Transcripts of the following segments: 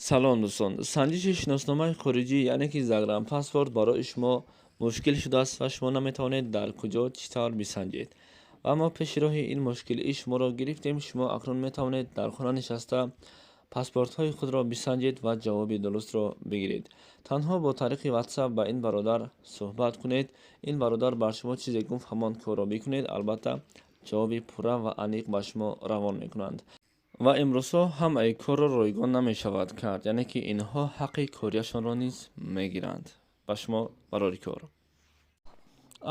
Салом, дӯстон! Санҷиши шиносномаи хориҷӣ, яъне ки загранпаспорт, барои шумо мушкил шудааст ва шумо наметавонед дар куҷо, чӣ тавр бисанҷед. Ва мо пеши роҳи ин мушкилии шуморо гирифтем. Шумо акнун метавонед дар хона нишаста паспортҳои худро бисанҷед ва ҷавоби дурустро бигиред. Танҳо бо тариқи WhatsApp ба ин бародар суҳбат кунед. Ин бародар бар шумо чизе гуфт, ҳамон корро бикунед. Албатта, ҷавоби пурра ва аниқ ба шумо равон мекунанд. Ва имрӯзҳо ҳамаи корро ройгон намешавад кард, яъне ки инҳо ҳаққи кориашонро низ мегиранд. Ба шумо барори кор.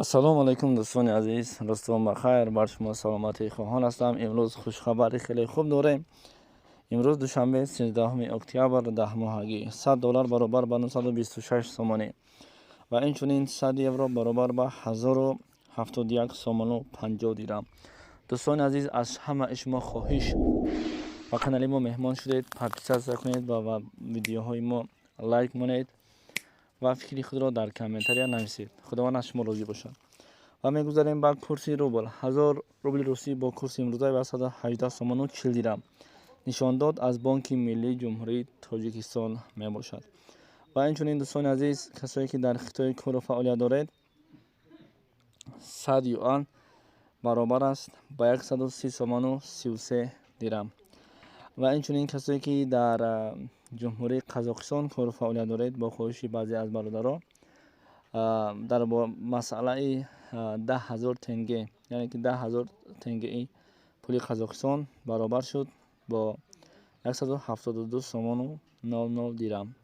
Ассалому алайкум, дӯстони азиз, рӯзтон бахайр, бар шумо саломатӣ хоҳон ҳастам. Имрӯз хушхабари хеле хуб дорем. Имрӯз душанбе, 13 октябр, 10 моҳагӣ. 100 доллар баробар ба 926 сомонӣ ва инчунин 100 евро баробар ба 1071 сомону 50 дирам. Дӯстони азиз, аз ҳамаи шумо хоҳиш: ба канали мо меҳмон шудед, подписаться кунед ва ба видеоҳои мо лайк монед ва фикри худро дар комментария нависед. Худованд аз шумо розӣ бошад. Ва мегузарем ба курси рубл. 1000 рубли русӣ бо курси имрӯза ба 118 сомону 40 дирам. Нишондод аз Бонки Миллии Ҷумҳурии Тоҷикистон мебошад. Ва инчунин, дӯстони азиз, касое ки дар Хитой кору фаъолият доред, 100 юан баробар аст ба 130 сомону 33 дирам. Ва инчунин касое ки дар Ҷумҳурии Қазоқистон кору фаъолият доред, бо хоҳиши баъзе аз бародаро дар масъалаи 10 000 тенге, яъне ки 10 000 тенгеи пули Қазоқистон баробар шуд бо 172 сомону 00 дирам.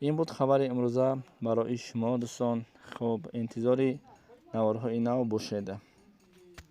Ин буд хабари имрӯза барои шумо, дӯстон. Хуб, интизори наворҳои нав бошед.